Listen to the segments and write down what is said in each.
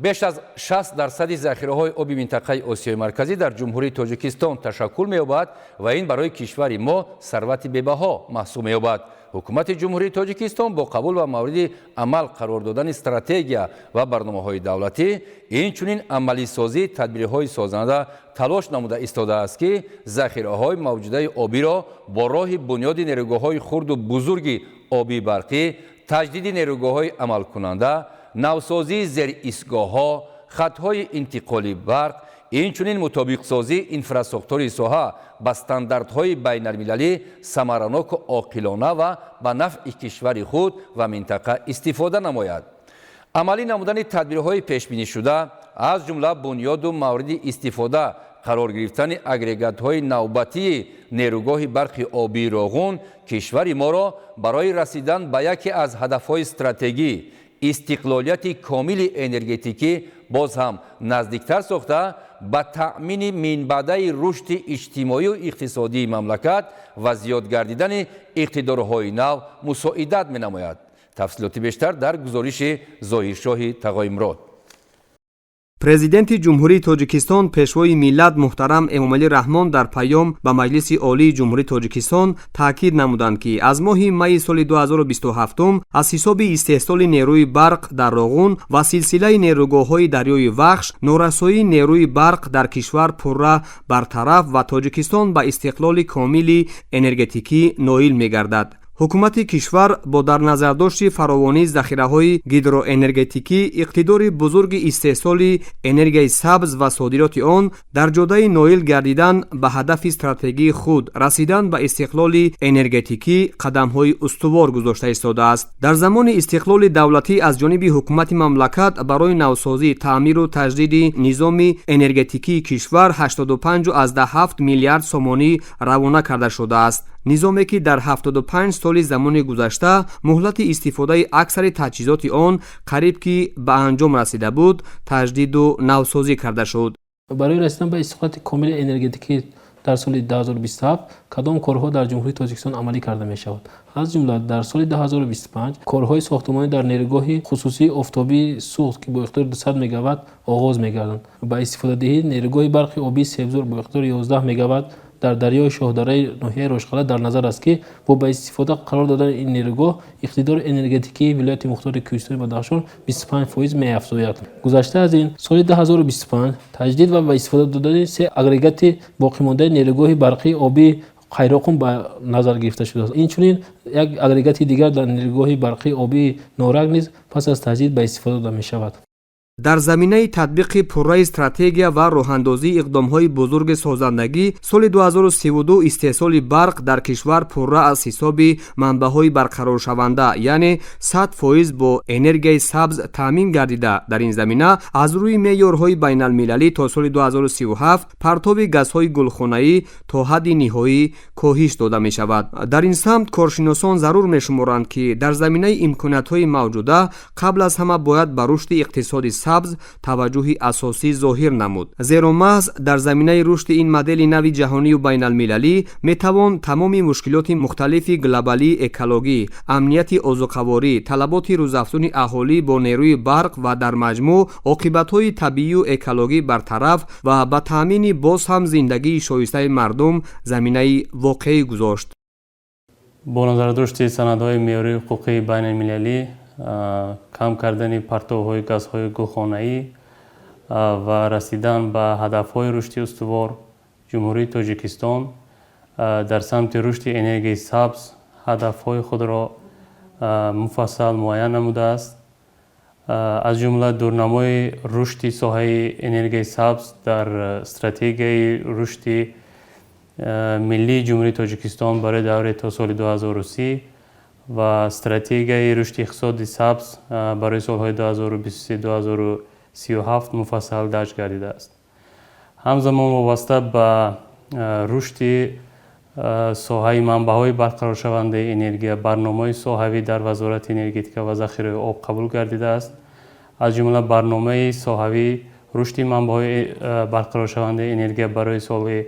Беш аз 60% захираҳои оби минтақаи Осиёи Марказӣ дар Ҷумҳурии Тоҷикистон ташаккул меёбад ва ин барои кишвари мо сарвати бебаҳо маҳсуб меёбад. Ҳукумати Ҷумҳурии Тоҷикистон бо қабул ва мавриди амал қарор додани стратегия ва барномаҳои давлатӣ, инчунин амалисозии тадбирҳои созанда талош намуда истодааст, ки захираҳои мавҷудаи обиро бо роҳи бунёди нерӯгоҳҳои хурду бузурги обии барқӣ, таҷдиди нерӯгоҳҳои амалкунанда, навсозии зеристгоҳҳо, хатҳои интиқоли барқ, инчунин мутобиқсозии инфрасохтори соҳа ба стандартҳои байналмилалӣ самараноку оқилона ва ба нафъи кишвари худ ва минтақа истифода намояд. Амалӣ намудани тадбирҳои пешбинишуда, аз ҷумла бунёду мавриди истифода қарор гирифтани агрегатҳои навбатии нерӯгоҳи барқи обии Роғун, кишвари моро барои расидан ба яке аз ҳадафҳои стратегӣ, истиқлолияти комили энергетикӣ, боз ҳам наздиктар сохта, ба таъмини минбаъдаи рушди иҷтимоию иқтисодии мамлакат ва зиёд гардидани иқтидорҳои нав мусоидат менамояд. Тафсилоти бештар дар гузориши Зоҳиршоҳи Тағоимурод. Президенти Ҷумҳурии Тоҷикистон, Пешвои миллат муҳтарам Эмомалӣ Раҳмон дар паём ба Маҷлиси Олии Ҷумҳурии Тоҷикистон таъкид намуданд, ки аз моҳи майи соли 2027 аз ҳисоби истеҳсоли нерӯи барқ дар Роғун ва силсилаи нерӯгоҳҳои дарёи Вахш норасоии нерӯи барқ дар кишвар пурра бартараф ва Тоҷикистон ба истиқлоли комили энергетикӣ ноил мегардад. Ҳукумати кишвар бо дар назардошти фаровонии захираҳои гидроэнергетикӣ, иқтидори бузурги истеҳсоли энергияи сабз ва содироти он дар ҷодаи ноил гардидан ба ҳадафи стратегии худ, расидан ба истиқлоли энергетикӣ, қадамҳои устувор гузошта истодааст. Дар замони истиқлоли давлатӣ аз ҷониби ҳукумати мамлакат барои навсозӣ, таъмиру таҷдиди низоми энергетикии кишвар 85,7 миллиард сомонӣ равона карда шудааст. Низоме ки дар 75 соли замони гузашта муҳлати истифодаи аксари таҷҳизоти он қариб ки ба анҷом расида буд, таҷдиду навсозӣ карда шуд. Барои расидан ба истиқлолияти комили энергетикӣ дар соли 2027 кадом корҳо дар Ҷумҳурии Тоҷикистон амалӣ карда мешавад? Аз ҷумла, дар соли 2025 корҳои сохтмонӣ дар нерӯгоҳи хусусии офтобии Суғд, ки бо иқтидори 200 мегаватт, оғоз мегарданд. Ба истифодадиҳии нерӯгоҳи барқи обии Себзор бо иқтидори 11 мегаватт дар дарёи Шоҳдараи ноҳияи Рошқалъа дар назар аст, ки бо ба истифода қарор додани ин нерӯгоҳ иқтидори энергетикии вилояти мухтори Кӯҳистони Бадахшон 25% меафзояд. Гузашта аз ин, соли 2025 таҷдид ва ба истифода додани се агрегати боқимондаи нерӯгоҳи барқии обии Қайроқум ба назар гирифта шудааст. Инчунин як агрегати дигар дар нерӯгоҳи барқии обии Норак низ пас аз таҷдид ба истифода дода мешавад. Дар заминаи татбиқи пурраи стратегия ва роҳандозии иқдомҳои бузурги созандагӣ соли 2032 истеҳсоли барқ дар кишвар пурра аз ҳисоби манбаъҳои барқароршаванда, яъне 100% бо энергияи сабз таъмин гардида, дар ин замина аз рӯи меъёрҳои байналмилалӣ то соли 2037 партови газҳои гулхонаӣ то ҳадди ниҳоӣ коҳиш дода мешавад. Дар ин самт коршиносон зарур мешуморанд, ки дар заминаи имкониятҳои мавҷуда қабл аз ҳама бояд ба рушди иқтисоди сабз таваҷҷӯҳи асосӣ зоҳир намуд, зеро маҳз дар заминаи рушди ин модели нави ҷаҳонию байналмилалӣ метавон тамоми мушкилоти мухталифи глобалии экологӣ, амнияти озуқаворӣ, талаботи рӯзафзуни аҳолӣ бо нерӯи барқ ва дар маҷмӯъ оқибатҳои табиию экологӣ бартараф ва ба таъмини боз ҳам зиндагии шоистаи мардум заминаи воқеӣ гузошт. Бо назардошти санадҳои меъёрии ҳуқуқии байналмилалӣ, кам кардани партовҳои газҳои гулхонаӣ ва расидан ба ҳадафҳои рушди устувор, Ҷумҳурии Тоҷикистон дар самти рушди энергияи сабз ҳадафҳои худро муфассал муайян намудааст. Аз ҷумла, дурнамои рушди соҳаи энергияи сабз дар Стратегияи рушди миллии Ҷумҳурии Тоҷикистон барои давраи то соли 2030 ва Стратегияи рушди иқтисоди сабз барои солҳои 2023-2037 муфассал дарҷ гардидааст. Ҳамзамон, вобаста ба рушди соҳаи манбаъҳои барқароршавандаи энергия барномаи соҳавӣ дар Вазорати энергетика ва захираҳои об қабул гардидааст. Аз ҷумла, барномаи соҳавии рушди манбаъҳои барқароршавандаи энергия барои соли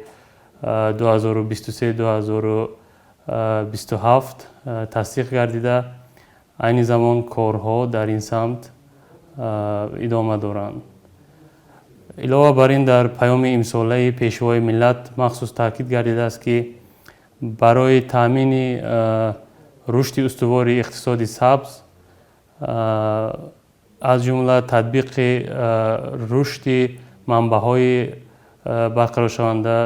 2023-2027 тасдиқ гардида, айни замон корҳо дар ин самт Идома доранд. Илова бар ин, дар паёми имсолаи Пешвои миллат махсус таъкид гардидааст, ки барои таъмини рушди устувори иқтисоди сабз, аз ҷумла татбиқи рушди манбаъҳои барқароршаванда,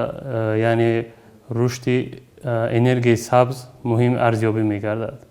яъне рушди энергияи сабз муҳим арзёбӣ мегардад.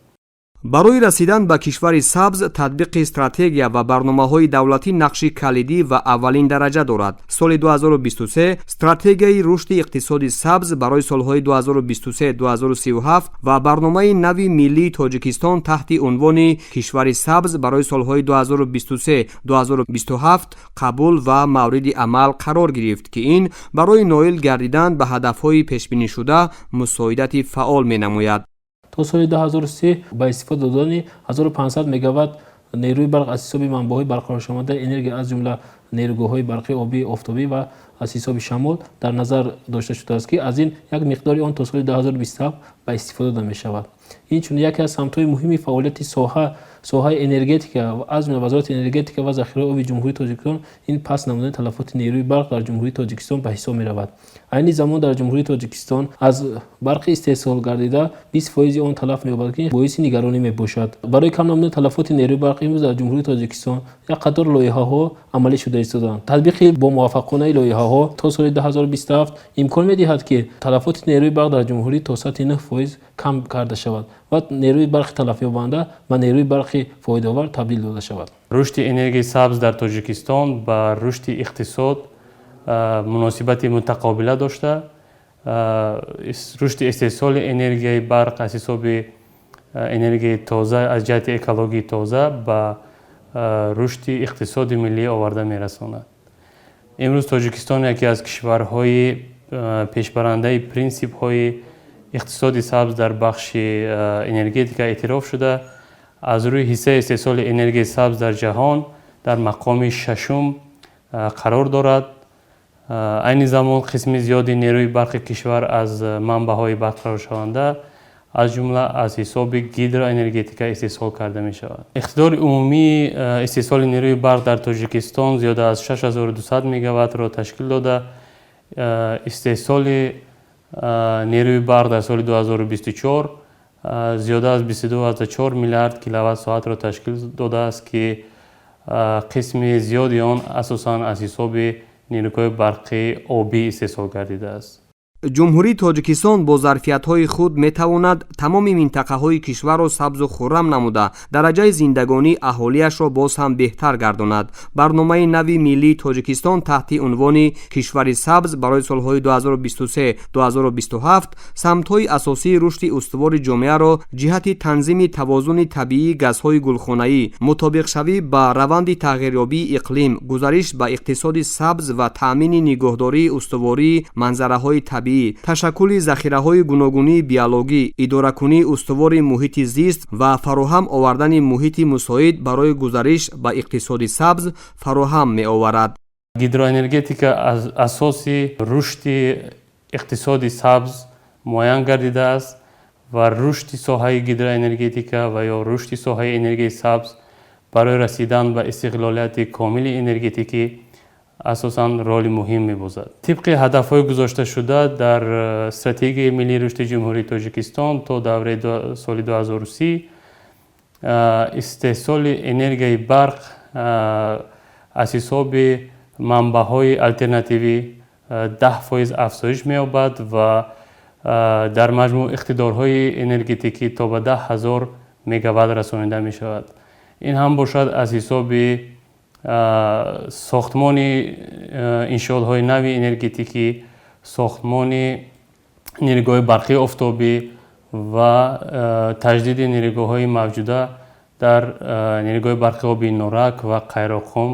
Барои расидан ба кишвари сабз татбиқи стратегия ва барномаҳои давлатӣ нақши калидӣ ва аввалин дараҷа дорад. Соли 2023 стратегияи рушди иқтисоди сабз барои солҳои 2023-2037 ва барномаи нави миллии Тоҷикистон таҳти унвони «Кишвари сабз барои солҳои 2023-2027» қабул ва мавриди амал қарор гирифт, ки ин барои ноил гардидан ба ҳадафҳои пешбинишуда мусоидати фаъол менамояд. То соли 2030 ба истифода додани 1500 мегаватт нерӯи барқ аз ҳисоби манбаъҳои барқароршавандаи энергия, аз ҷумла нерӯгоҳҳои барқи обӣ, офтобӣ ва аз ҳисоби шамол дар назар дошта шудааст, ки аз ин як миқдори он то соли 2027 ба истифода дода мешавад. Инчунин яке аз самтҳои муҳими фаъолияти соҳаи энергетика, аз ҷумла Вазорати энергетика ва захираҳои оби Ҷумҳурии Тоҷикистон, ин паст намудани талафоти нерӯи барқ дар Ҷумҳурии Тоҷикистон ба ҳисоб меравад. Айни замон дар Ҷумҳурии Тоҷикистон аз барқи истеҳсол гардида 20 фоизи он талаф меёбад, ки боиси нигаронӣ мебошад. Барои кам намудани талафоти нерӯи барқ имрӯз дар Ҷумҳурии Тоҷикистон як қатор лоиҳаҳо амалӣ шуда истодаанд. Татбиқи бомуваффақонаи лоиҳаҳо то соли 2027 имкон медиҳад, ки талафоти нерӯи барқ дар ҷумҳурӣ то сатҳи 9 фоиз кам карда шавад ва нерӯи барқи талафёбанда ба нерӯи барқи фоидаовар табдил дода шавад. Рушди энергияи сабз дар Тоҷикистон ба рушди иқтисод муносибати мутақобила дошта, рушди истеҳсоли энергияи барқ аз ҳисоби энергияи тоза, аз ҷиҳати экологии тоза, ба рушди иқтисоди миллӣ оварда мерасонад. Имрӯз Тоҷикистон яке аз кишварҳои пешбарандаи принсипҳои иқтисоди сабз дар бахши энергетика эътироф шуда, аз рӯи ҳиссаи истеҳсоли энергияи сабз дар ҷаҳон дар мақоми шашум қарор дорад. Айни замон қисми зиёди нерӯи барқи кишвар аз манбаъҳои барқароршаванда, аз ҷумла аз ҳисоби гидроэнергетика истеҳсол карда мешавад. Иқтидори умумии истеҳсоли нерӯи барқ дар Тоҷикистон зиёда аз 6200 мегаваттро ташкил дода, истеҳсоли нерӯи барқ дар соли 2024 зиёда аз 22,4 миллиард киловатт соатро ташкил додааст, ки қисми зиёди он асосан аз ҳисоби нерӯгоҳи барқи обӣ истеҳсол гардидааст. Ҷумҳурии Тоҷикистон бо зарфиятҳои худ метавонад тамоми минтақаҳои кишварро сабзу хуррам намуда, дараҷаи зиндагонии аҳолиашро боз ҳам беҳтар гардонад. Барномаи нави миллии Тоҷикистон таҳти унвони «Кишвари сабз барои солҳои 2023-2027» самтҳои асосии рушди устувори ҷомеаро ҷиҳати танзими тавозуни табиии газҳои гулхонаӣ, мутобиқшавӣ ба раванди тағйирёбии иқлим, гузариш ба иқтисоди сабз ва таъмини нигоҳдории устувории манзараҳои табиӣ, ташаккули захираҳои гуногунии биологӣ, идоракунии устувори муҳити зист ва фароҳам овардани муҳити мусоид барои гузариш ба иқтисоди сабз фароҳам меоварад. Гидроэнергетика аз асоси рушди иқтисоди сабз муайян гардидааст ва рушди соҳаи гидроэнергетика ва ё рушди соҳаи энергияи сабз барои расидан ба истиқлолияти комили энергетикӣ асосан роли муҳим мебозад. Тибқи ҳадафҳои гузошташуда дар Стратегияи миллии рушди Ҷумҳурии Тоҷикистон то давраи соли 2030, истеҳсоли энергияи барқ аз ҳисоби манбаъҳои алтернативӣ 10 фоиз афзоиш меёбад ва дар маҷмӯъ иқтидорҳои энергетикӣ то ба 10 000 мегаватт расонида мешавад. Ин ҳам бошад аз ҳисоби сохтмони иншоотҳои нави энергетикӣ, сохтмони нерӯгоҳи барқии офтобӣ ва таҷдиди нерӯгоҳҳои мавҷуда дар нерӯгоҳи барқи оби Норак ва Қайроққум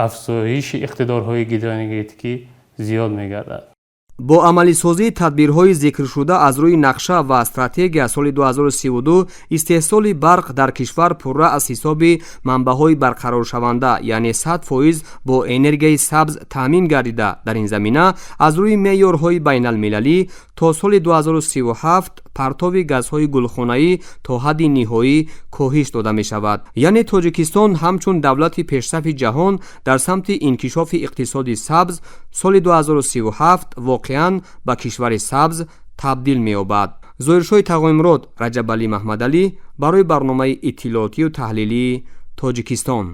афзоиши иқтидорҳои гидроэнергетикӣ зиёд мегардад. Бо амалисозии тадбирҳои зикршуда аз рӯи нақша ва стратегия соли 2032 истеҳсоли барқ дар кишвар пурра аз ҳисоби манбаъҳои барқароршаванда, яъне 100% бо энергияи сабз таъмин гардида, дар ин замина аз рӯи меъёрҳои байналмилалӣ то соли 2037 партови газҳои гулхонаӣ то ҳадди ниҳоӣ коҳиш дода мешавад. Яъне Тоҷикистон ҳамчун давлати пешсафи ҷаҳон дар самти инкишофи иқтисоди сабз соли 2037 воқеан ба кишвари сабз табдил меёбад. Зоҳиршоҳи Тағоимурод, Раҷабалӣ Маҳмадалӣ барои барномаи иттилоотию таҳлилии Тоҷикистон.